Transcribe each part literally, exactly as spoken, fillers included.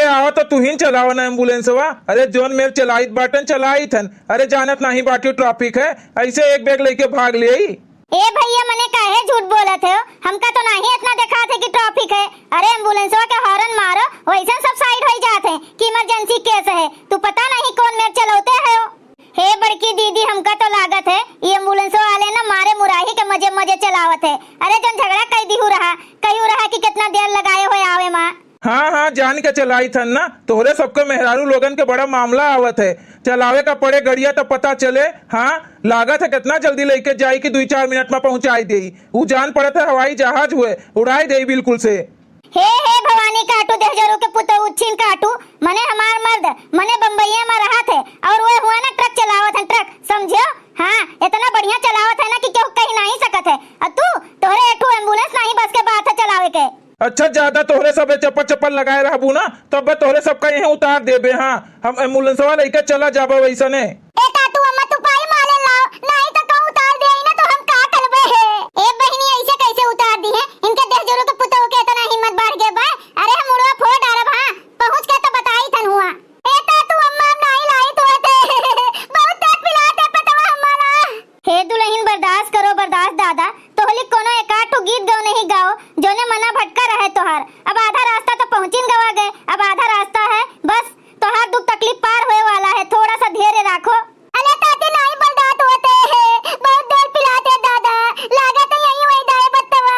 आवा तो तुहिन चलावा ना एम्बुलेंसवा। अरे जौन मेर चलाइत बाटन चलाइत हन। अरे जानत नाहीं बाटी ट्रैफिक है, ऐसे एक बैग लइके भाग लेई। ए भइया, मने काहे झूठ बोलत हो? हमका तो नाहीं इतना देखात है कि ट्रैफिक है। अरे एम्बुलेंसवा के हॉर्न मारो, वैसन सब साइड होई जात है कि इमरजेंसी केस है। तू पता नाहीं कौन मेर चलौते हो। हे बड़की दीदी, हमका तो लागत है ई एम्बुलेंसवा वाले ना मारे मुराही के मजे मजे चलावत है। अरे जौन झगड़ा कई दिहु रहा, कहू रहा कि कितना देर लगाए हो आवे मा। हाँ, हाँ, जान के चलाइत हन ना, तोहरे सबके मेहरारू लोगन के बड़ा मामला आवत है। चलावे का पड़े गड़िया तो पता चले। हाँ, लागत है कितना जल्दी लइके जाई कि दुई चार मिनट में पहुँचाई देई। ऊ जान पड़त है हवाई जहाज हुए, उड़ाई देई बिल्कुल से। हे, हे भवानी काटू, देहजरू के पुतऊ उच्छिन काटू, मने हमार मर्द, मने बम्बईया में रहत है, और वह हुआ ना ट्रक चलावत है, ट्रक, समझियो? हाँ, इतना बढ़िया चलावत है ना कि केहू कही नाहीं सकत है। और तू, तोहरे एक ठो एम्बुलेंस नाहीं बस के बात है चलावे के। अच्छा, ज्यादा तोहरे सबे चप्पल चप्पल लगाए रहबू ना, तब तोहरे सबका यहीं उतार देबे। हाँ, हम एम्बुलेंसवा लइके चला जाबे वैसने। ए तातू अम्मा, तू पाई माले लाओ, नाहीं तो कहूँ उतार दे ना तो हम का करबे हे। ए बहिनी, ऐसे कैसे उतार दी है? इनके देहजरू के पुतहु के इतना हिम्मत बढ़ गए बा। अरे हम मुड़वा फोड़ डालब, हाँ, पहुँच के तो बताई थन हुआ। ए तातू अम्मा, हम नाहीं लाई तो होते। बहुत तेज पिलाते पतवा हमारा। हे दुलहिन, बर्दाश्त करो, बर्दाश्त दादा। तोहली कोनो एक आध ठो गीत गवनही गाओ, जौने मना भटका रहे तोहार। अब आधा रास्ता तो पहुँचिन गवा गए, अब आधा रास्ता है, बस तोहार दुख तकलीफ पार होए वाला है, थोड़ा सा धैर्य राखो। अले ताती नाहीं बर्दाश्त होते है, बहुत देर पिलाते दादा, लागत है यहीं वही दाए बत्तवा।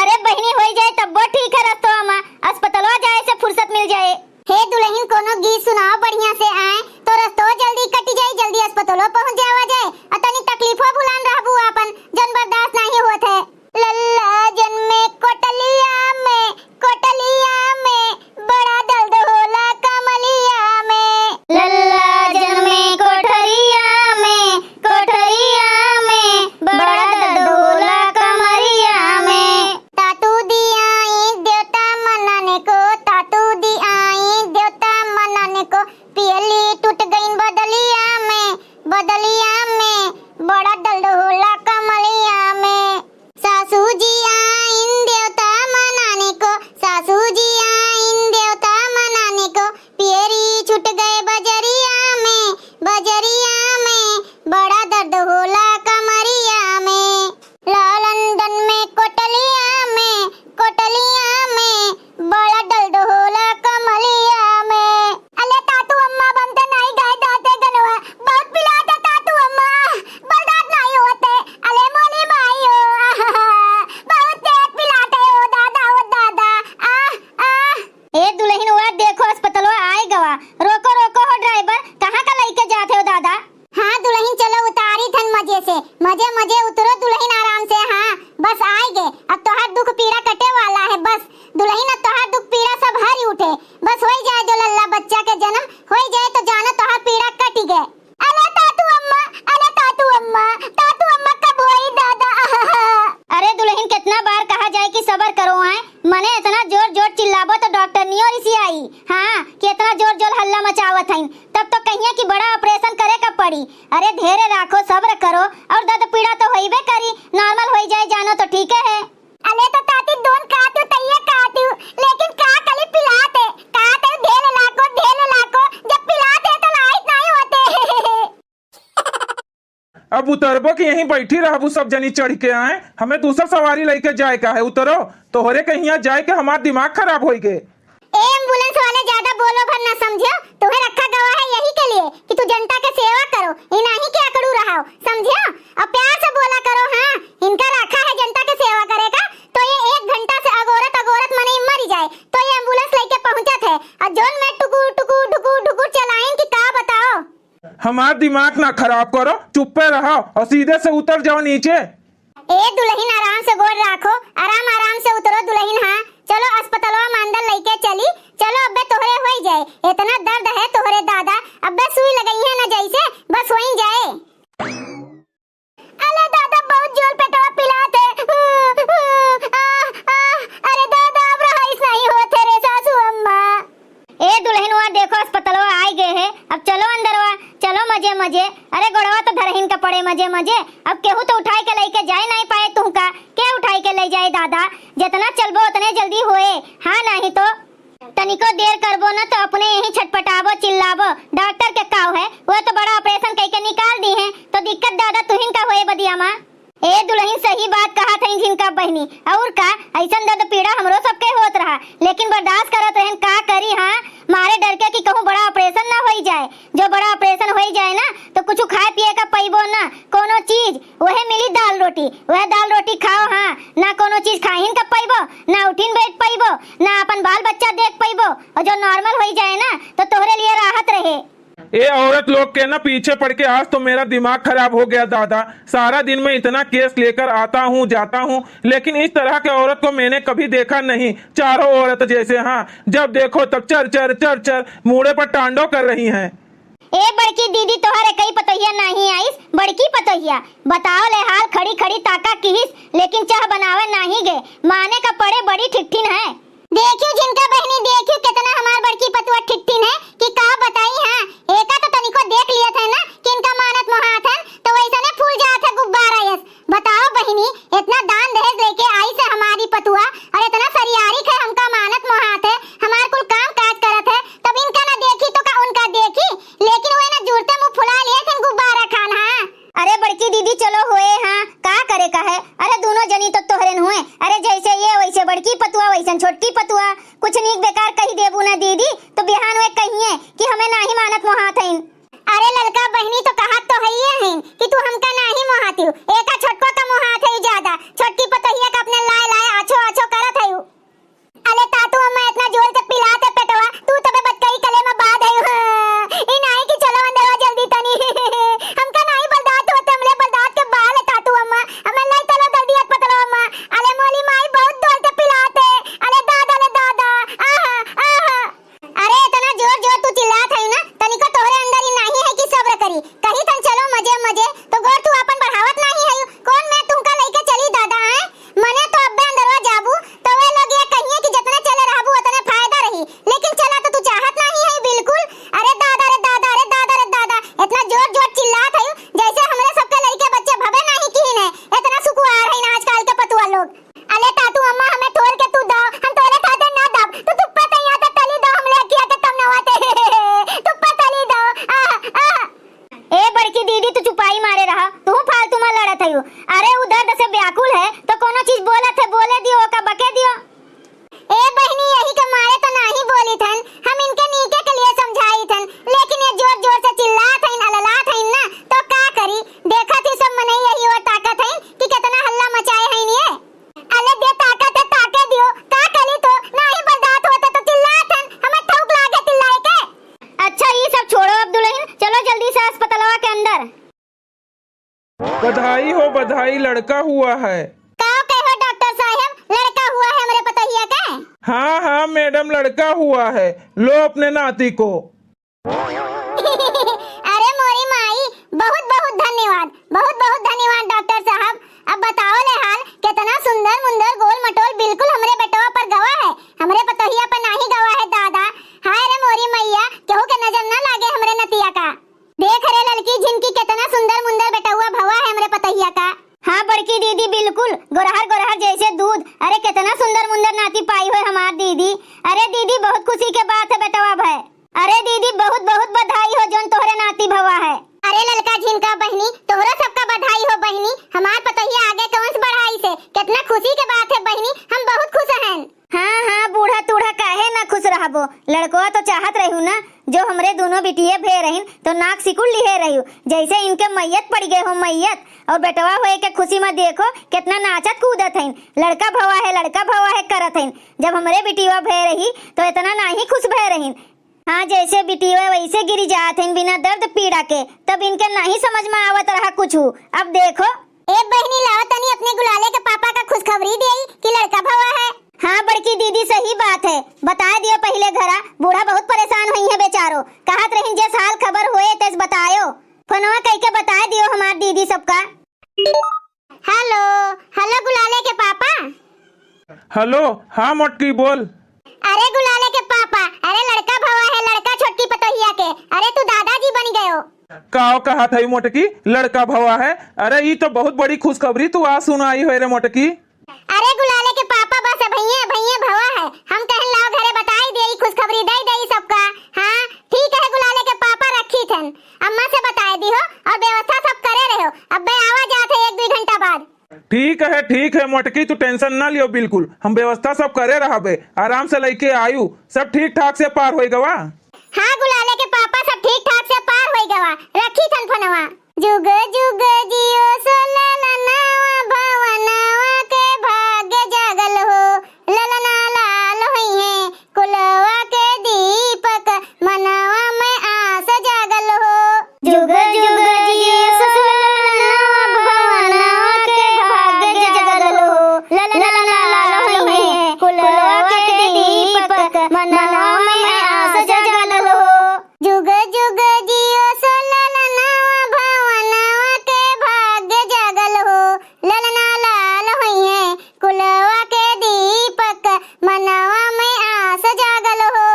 अरे बहिनी, होई जाए तब्बो ठीक है, रस्तवा मा अस्पतलवा जाए से फुर्सत मिल जाए। हे दुलहिन, कोनो गीत सुनाओ बढ़िया से आए, तो रस्तो जल्दी कटि जाए, जल्दी अस्पतालो पहुँच जावा जाए, और तनी तकलीफो भुलान रहबू आपन, जौन बर्दाश्त नाहीं होत है। लल्ला जन्मे कोटलिया में, कोटलिया में, बड़ा दर्द होला कमलिया में। लल्ला जन्मे कोठरिया में, कोठरिया में, बड़ा दर्द होला कमरिया में। तातू दियाई देवता मनन को, तातू दियाई देवता मनन को, पियली टूट गईन बदलिया में, बदलिया में, बड़ा दर्द होला कमलिया में। सासू जी आइन देवता मनाने को, सासू जी आइन देवता मनाने को, पियरी छूट गए बजरिया में, बजरिया में, बड़ा दर्द होला कमरिया में। ला लंदन में कोटलिया में, कोटलिया में, बड़ा दर्द होला कमलिया में। अले तातू अम्मा, अब हमसे नाहीं गाए जाते गनवा, बहुत पिलाते तातू अम्मा, बर्दाश्त नाहीं होते। अले मोनी माई हो, बहुत तेज पिलाते हो दादा, ओ दादा, आह, आह। ए दुलहिन, वा देखो अस्पतलवा आए गवा। रोको, रोको हो ड्राइवर, कहाँ का लइके जात हो दादा? हाँ दुलहिन, चलो उतारी थन मजे से, मजे मजे उतरो दुलहिन आराम से। हाँ बस आइ गए, अब तोहार दुख पीड़ा कटे वाला है। बस दुलहिन, अब तोहार दुख पीड़ा सब हरि उठे, बस होई जाए जो लल्ला बच्चा के जन्म होई जाए तो जानो तोहार पीड़ा कटि गए। अले तातू अम्मा, अले तातू अम्मा, तातू अम्मा कब होई दादा? अरे दुलहिन, कितना बार कहा जाए कि सबर करो आए, मने इतना जोर जोर चिल्लाबो तो डॉक्टरनियो रिसियाई, हाँ, कि इतना जोर जोर हल्ला मचावत हईन, तब तो कहिए कि बड़ा ऑपरेशन करे का पड़ी। अरे धैर्य राखो, सब्र करो, और दर्द पीड़ा तो होइबे करी, नॉर्मल होई जाए जानो तो ठीक है। अले तो ताती दोन काटू तैये काटू, लेकिन का कली पिलाते, काटे ढेल लाको, ढेल लाको, जब पिलाते तो लाइट नहीं होते। अब उतरबो कि यहीं बैठी रहबू सब जनी चढ़ के आए? हमें दूसर सवारी लइके जाए का है, उतरो। तोहरे कहिया जाए के हमार दिमाग खराब होई गे। ए एम्बुलेंस वाले, ज्यादा बोलो भर ना समझियो, तुम्हें रखा गवा है यही के लिए कि तू जनता के सेवा करो, ई नाही के अकड़ू रहाओ, समझियो? और प्यार से बोला करो, हाँ, इनका रखा है जनता के सेवा करे का, तो ये एक घंटा से अगोरत अगोरत मनई मरी जाए, तो ये एम्बुलेंस लइके पहुँचत है, और जौन में टुकुर टुकुर ढुकुर ढुकुर चलाइन कि का बताओ। हमार दिमाग ना खराब करो, चुप्पे रहो और सीधे से उतर जाओ नीचे। ए दुलहिन, आराम से गोड़ राखो, आराम आराम से उतरो दुलहिन। हाँ चलो, अस्पतालवा में अंदर लइके चली, चलो अब्बे तोहरे होई जाए। इतना दर्द है तोहरे दादा, अब्बे सुई लगइहे ना जैसे, बस होई जाए। अले दादा, बहुत जोर पेटवा पिलात है। आ, आ, अरे दादा, अब रहाइश नहीं होत है रे सासू अम्मा। ए दुलहिनवा, देखो अस्पतालवा आइ गए है, अब चलो अंदरवा, चलो मजे मजे। अरे गोड़वा तो धरहिन का पड़े मजे मजे, अब केहू तो उठाई के लइके जाए नहीं पाए तुहका, के उठाई के लइ जाए दादा? जितना चलबो उतने जल्दी होए, हाँ नहीं तो। तनिको देर करबो न तो अपने यहीं छटपटाबो, चिल्लाबो। डॉक्टर के काव है, वो तो बड़ा ऑपरेशन कइके निकाल दिहैं, तो दिक्कत दादा तुहिन का होए बदिया माँ। ए दुलहिन, सही बात कहत हईं झिनका बहिनी। अउर का, अइसन दर्द पीड़ा हमरो सबके होत रहा, लेकिन बर्दाश्त करत रहेन, का करी। हाँ, मारे डर के कि कहूँ बड़ा ऑपरेशन ना होई जाए। जो बड़ा ऑपरेशन होई जाए ना, तो कुछ खाए पिए का पइबो ना, कोनो चीज, वहे मिली दाल रोटी, वहे दाल रोटी खाओ। हाँ, ना कोनो चीज खाहिन का पइबो, ना उठिन बैठ पइबो, ना अपन बाल बच्चा देख पइबो। और जो नॉर्मल होई जाए ना, तो तोहरे लिए राहत रहे। ए औरत लोग के ना पीछे पड़ के आज तो मेरा दिमाग खराब हो गया दादा। सारा दिन मैं इतना केस लेकर आता हूँ, जाता हूँ, लेकिन इस तरह के औरत को मैंने कभी देखा नहीं। चारों औरत जैसे, हाँ, जब देखो तब चर चर चर चर मूड़े पर तांडव कर रही हैं। ए बड़की दीदी, तोहरे कई पतोहिया नाहीं आइस, बड़की पतोहिया। बताओ ले हाल, खड़ी खड़ी ताका किहिस, लेकिन चाह बनावे नाहीं गे। माने का पड़े, बड़ी ठिठिन है। देखियो झिनका बहिनी, देखियो केतना हमार बड़की पतुआ ठिठिन है कि का बताई। हाँ, एका तो तनिको देख लियत है ना कि इनका मानत मोहात है, तो वैसने फूल जात है गुब्बारा यस। बताओ बहिनी, इतना दान दहेज लेके आइस है हमारी पतुआ, और इतना सरियारिक है, हमका मानत मोहात है, हमार कुल काम काज करत है, तब इनका ना देखी तो का उनका देखी? लेकिन वह ना जुड़ते मुंह फुला लिए थे गुब्बारा खान। हाँ, अरे बड़की दीदी, चलो होए हाँ, का करे का है? अरे दोनों जनी तो तोहरेन हुए। अरे जैसे ये वैसे बड़की पतुआ, वैसन छोटकी पतुआ। कुछ नीक बेकार कही देबू ना दीदी, तो बिहान वे कहिए कि हमें नाही मानत मोहात हईन। अरे ललका बहिनी, तो कहत तो हइये हईन कि तू हमका नाही मोहातिउ, एका छोटको का मोहात है ज्यादा। छोटकी पतोहिया का अपने लाए लाए आछो आछो करत हइउ। अले तातू अम्मा, इतना जोर से पिलात है पेटवा, तू तबे बतकही कले में बाध है। हाँ, ई नाही कि चलो अंदरवा जल्दी तनी। हमका नाही बर्दाश्त होते, हमरे बर्दाश्त के बाहर है तातू अम्मा। हमें लाई तलो जल्दी अस्पताल अम्मा। अले मोली माई बहुत जोर से पिलात है। अले दादा, अले दादा। आहा, आहा। अरे इतना जोर जोर तू चिल्लात है ना, तनिको तोहरे अंदर ही नाही है कि सब्र करी। कही थन चलो मजे मजे, तो गोर तू अपन बढ़ावत नाही है। कौन मैं तुमका लेके चली दादा, आए? मने तो अब्बे अंदरवा जाबू, तो वे लोग ये कहिए कि जितने चले रहबू, उतने फायदा रही। लेकिन चला तो तू चाहत नाही है बिल्कुल। अरे दादा, अरे दादा, अरे दादा, अरे दादा, इतना जोर जोर चिल्लात है, जैसे हमरे सबके लइके बच्चे भवे नाही किहिन है। इतना सुकुआर है ना आजकल के पतुआ लोग। अले तातू अम्मा, हमें तोल के तू दो, हम तोले खाते ना दब। तू चुप्पा तैया ते तली दो, हमले अखिया के तम नवाते। चुप्पा तली दो। आह, आह। ए बड़की दीदी, तू चुपाई मारे रहा, तू फालतू में लड़त हयू। अरे उ दर्द से व्याकुल है, तो कोनो चीज बोलत है, बोले दियो, ओका बके दियो। ए बहिनी, यही के मारे तो नाही बोली थन, हम इनके नीके के लिए समझाई थन, लेकिन ये जोर जोर से चिल्लात हईन, अललात हईन ना, तो का करी? देखत ही सब मनई यही ओर ताकत हईन कि कितना हल्ला मचाए हईन ये। अले दे ताकत है, ताके दियो, का करी तो, नाही बर्दाश्त होता तो चिल्लात हन, हमें ठौक लागे चिल्लाए के। अच्छा, ई सब छोड़ो अब दुलहिन, चलो जल्दी से अस्पतालवा के अंदर। बधाई हो बधाई, लड़का हुआ है। का कहो डॉक्टर साहब, लड़का हुआ है हमरे पतोहिया के? हाँ हाँ मैडम, लड़का हुआ है, लो अपने नाती को। अरे मोरी माई, बहुत बहुत धन्यवाद, बहुत बहुत धन्यवाद डॉक्टर साहब। अब बताओ ले हाल, कितना सुंदर मुंदर गोल मटोल बिल्कुल हमरे बेटवा पर गवा है, हमरे पतोहिया पर नाही गवा है दादा। हाय रे मोरी मैया, केहू के नजर ना लागे हमरे नतिया का। देख रे ललकी झिनकी, कितना सुंदर मुंदर बेटउआ भवा है हमरे पतोहिया का। हाँ बड़की दीदी, बिल्कुल गोरहर गोरहर जैसे दूध। अरे कितना सुंदर मुंदर नाती पाई हो हमार दीदी। अरे दीदी, बहुत खुशी के बात है बेटवा भय। अरे दीदी, बहुत बहुत बधाई हो जौन तोहरे नाती भवा है। अरे ललका झिनका बहिनी, तोहरो सबका बधाई हो बहिनी, हमार पतोहिया आगे के वंश बढ़ाई से। कितना खुशी के बात है बहिनी, हम बहुत खुश हैं। हाँ हाँ, बूढ़ा तूढ़ा काहे ना खुश रहबो, लड़कवा तो चाहत रहू ना, जो हमरे दोनों बिटिये भे रहिन तो नाक सिकुड़ लिहे रहू, जैसे इनके मैयत पड़ गए हो मैयत। और बेटवा होए के खुशी में देखो कितना नाचत कूदत हइन, लड़का भवा है, लड़का भवा है करत हइन। जब हमरे बिटिया भे रही तो इतना नाही खुश भे रहिन। हाँ, जैसे बिटिया वैसे गिरी जात हइन बिना दर्द पीड़ा के, तब इनके नाही समझ में आवत रहा कुछ। अब देखो। ए बहिनी, लाओ तनी अपने गुलाले के पापा का खुशखबरी देई कि लड़का भवा है। हाँ बड़की दीदी, सही बात है, बता दियो पहिले घरा, बूढ़ा बहुत परेशान हुई है बेचारो। कहत रहिन जे साल खबर होए तेस बतायो, फोनवा कइके बता दियो हमार दीदी सबका। हेलो, हेलो गुलाले के पापा। हेलो, हाँ मोटकी बोल। अरे गुलाले के पापा, अरे लड़का भवा है, लड़का छोटकी पतोहिया के। अरे तू दादाजी बन गयो। काव कहत हई मोटकी, लड़का भवा है? अरे ई तो बहुत बड़ी खुशखबरी तू आज सुनाई होय रे मोटकी। अरे गुलाले के पापा, बस भैया, भैया भवा है, हम कहन लाओ घरे बताई। देई खुशखबरी, दे देई सबका। हाँ, ठीक है, गुलाले के पापा, रखी थन। अम्मा से बताए दिहो और व्यवस्था सब करे रहो। अब्बे आवा जात है एक दुई घंटा बाद। ठीक है, ठीक है मोटकी, तू tension ना लियो बिल्कुल, हम व्यवस्था सब करे रहबे, आराम से लइके आयु, सब ठीक ठाक से पार होई गवा। हाँ गुलाले के पापा, सब ठीक ठाक से पार होई गवा, रखी थन फोनवा। जुग जुग जियो सो ललनवा, भवनवा के भाग्य जागल हो, ललना लाल होइहें, कुलवा के दीपक, मनवा में आस जागल हो। जुग जुग जियो सो ललनवा, भवनवा के भाग्य जागल हो, ललना लाल होइहें, कुलवा के दीपक, मनवा में आस जागल हो। जुग जुग जियो सो ललनवा, भवनवा के भाग्य जागल हो, ललना लाल होइहें, कुलवा के दीपक, मनवा में आस जागल हो।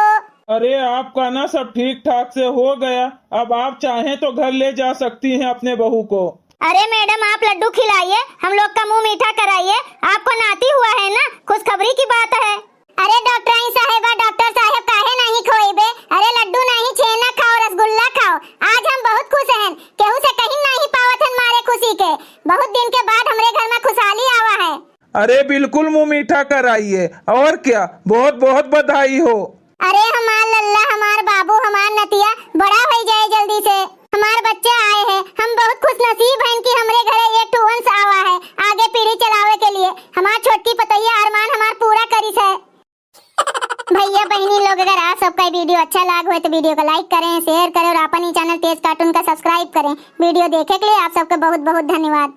अरे, आपका ना सब ठीक ठाक से हो गया, अब आप चाहें तो घर ले जा सकती हैं अपने बहू को। अरे मैडम, आप लड्डू खिलाइए, हम लोग का मुंह मीठा कराइए, आपको नाती हुआ है ना, खुशखबरी की बात है। अरे डॉक्टराइन साहेबा, डॉक्टर साहेब काहे नाहीं खोइबे? अरे लड्डू नाहीं, छेना खाओ, रसगुल्ला खाओ। आज हम बहुत खुश हैं, केहू से कहीं नाहीं पावत हन मारे खुशी के। बहुत दिन के बाद हमरे घर में खुशहाली आवा है। अरे बिल्कुल मुंह मीठा कराइए, और क्या, बहुत बहुत बधाई हो। अरे हमार लल्ला, हमार बाबू, हमार नतिया बड़ा होई जाए जल्दी से। हमार बच्चा आए हैं, हम बहुत खुश नसीब हैं कि हमरे घरे एक ठो वंश आवा है आगे पीढ़ी चलावे के लिए। हमार छोटकी पतोहिया अरमान हमार पूरा करिस है। भैया बहिनी लोग, अगर आप सबका ये video अच्छा लाग होए तो video को like करें, share करें और अपन ही channel तेज cartoon का subscribe करें। Video देखे के लिए आप सबका बहुत बहुत धन्यवाद।